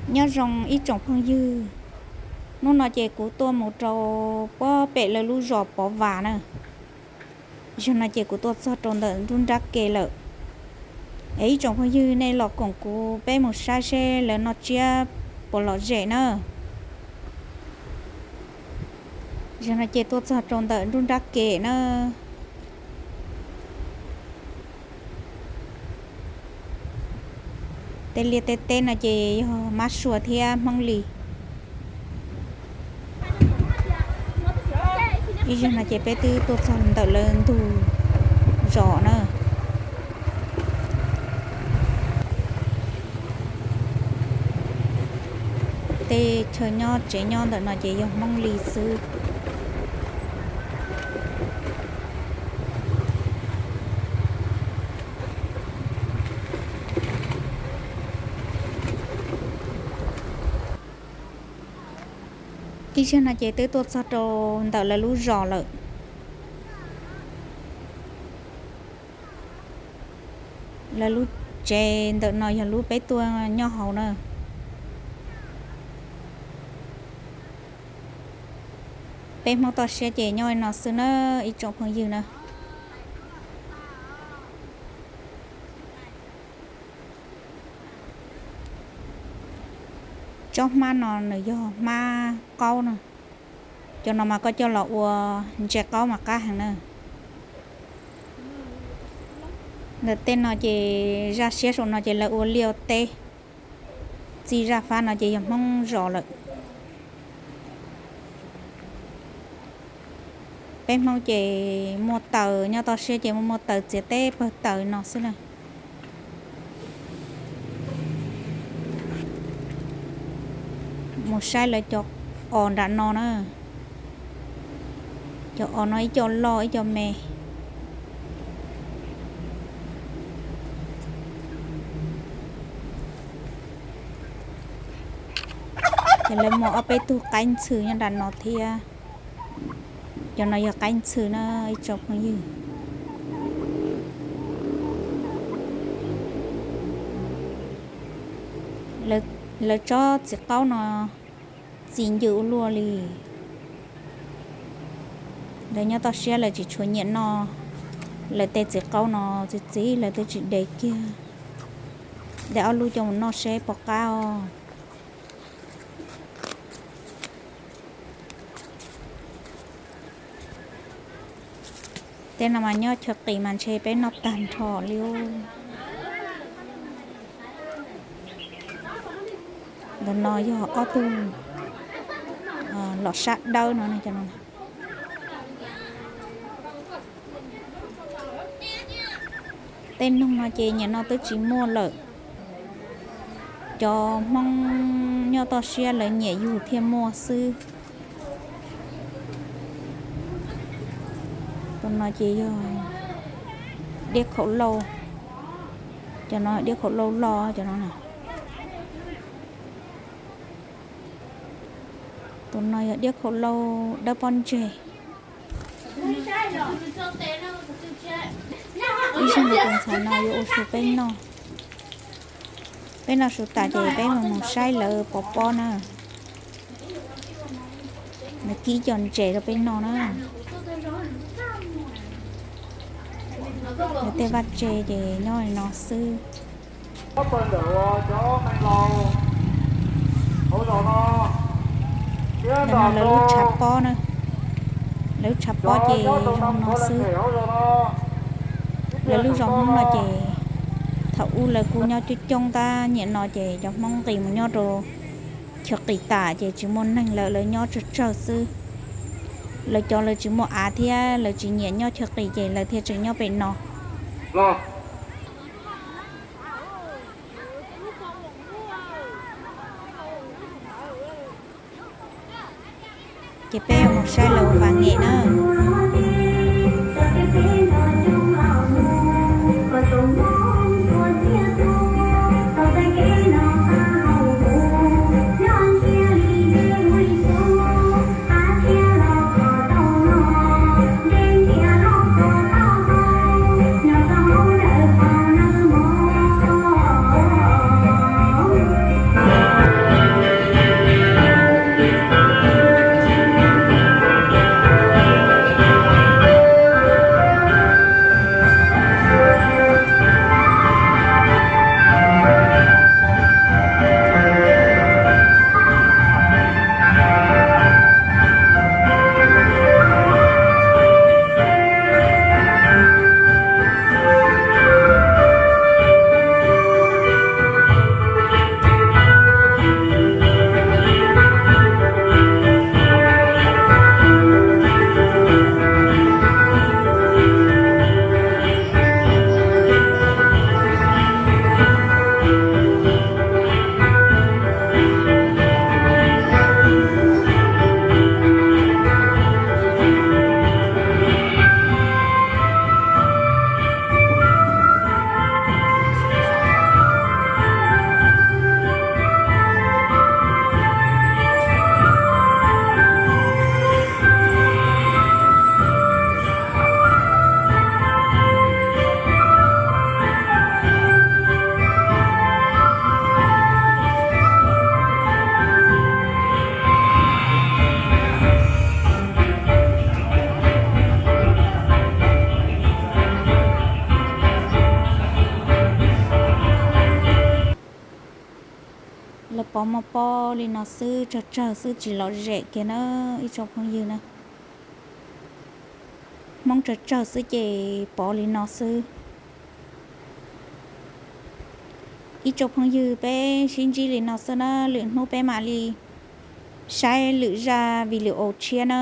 Nyob zoo ib tsoom phooj ywg, hnub no ces kuv tuaj mus rau puag pem lawv lub zos Pov Vas na. Zaum no ces kuv tuaj txog rau ntawm nruab nrab ke lawm. Es ib tsoom phooj ywg nej los koom kuv peb mus saib seb lawv noj tsiab puas lom zem na. Zaum no ces tuaj txog rau ntawm nruab nrab ke na. Tej liaj tej teb no ces yog mab sua thiab Hmoob li. Ib zaug no ces peb twb tuaj txog ntawm lawv ntug zos na. Tej chaw nyob tsev nyob ntawm no ces yog Hmoob li xwb. Ib zaug no ces twb tuaj txog rau ntawm lawv lub zos lawm. Lawv lub tsev ntawm no yog lub peb tuaj nyob hauv na. Peb Hmoob toj siab ces nyob li no xwb na ib tsoom phooj ywg na. Tsob hmab no nws yog hmab qaub na. Cov no mas koj coj los ua ntses qaub mas qab heev na. Ntawm tej no ces zaj siab saum no ces lawv ua liaj teb. Txij zaj fab no ces yog Hmoob zos lawm. Peb Hmoob ces muaj taws, nyob toj siab ces muaj muaj taws txiav teb pawg taws no xwb na. Mus saib lawv cov os nram no na. Cov os no ib co loj ib co me. Ces lawv muaj ob peb tug qaib ntxhw nyob nram no thiab. Cov no yog qaib ntxhw na ib tsoom phooj ywg. Lawv tsob txiv qaub no txi ncw ua luaj li. Lawv nyob toj siab lawv tsis tshua nyiam noj lawv tej txiv qaub no, txiv txiv lawv twb tsis de kiag. De ob lub coj mus noj seb puas qab os. Tej no mas nyob chaw qis mas ntshe peb noj tag nrho li. Ntawm no yog ob tug los sab dawb no. Tej noog no ces nim no twb tsis muaj lawm. Cov Hmoob nyob toj siab lawv nyiam yug thiaj muaj xwb. Tus no ces yog diab khaum lauj. Cov no diab khaum lauj loj cov no na. Tus no yog diab khaum lauj dawb pob ntseg. Ib zaug no tus ntxhais no yuav ua su peb noj. Peb noj su tas ces peb mus mus saib lawv pov pob na. Lawv kib cov ntses rau peb noj na. Lawv tej vaj tse ces nyob li no xwb. Ntawm no lawv lub tshav pob na. Lawv lub tshav pob ces zoo no xwb. Lawv lub zos Hmoob no ces thaum ub lawv kuj nyob coob coob tab nim no ces cov Hmoob nqis mus nyob rau chaw qis tas ces tsis muaj neeg lawm, lawv nyob tsawg tsawg xwb. Lawv cov lawv tsis muaj av thiab lawv tsis nyiam nyob chaw qis ces lawv thiaj tseem nyob pem no. Ces peb mus saib lawv ua pas nyem na. Lawv pov mov pob li no xwb, tsawg tsawg xwb tsis lom zem kiag na ib tsoom phooj ywg na. Hmoob tsawg tsawg xwb ces pov li no xwb. Ib tsoom phooj ywg, peb sib ntsib li no xwb na, lwm hnub peb mam li saib lwm zaj video tshiab na.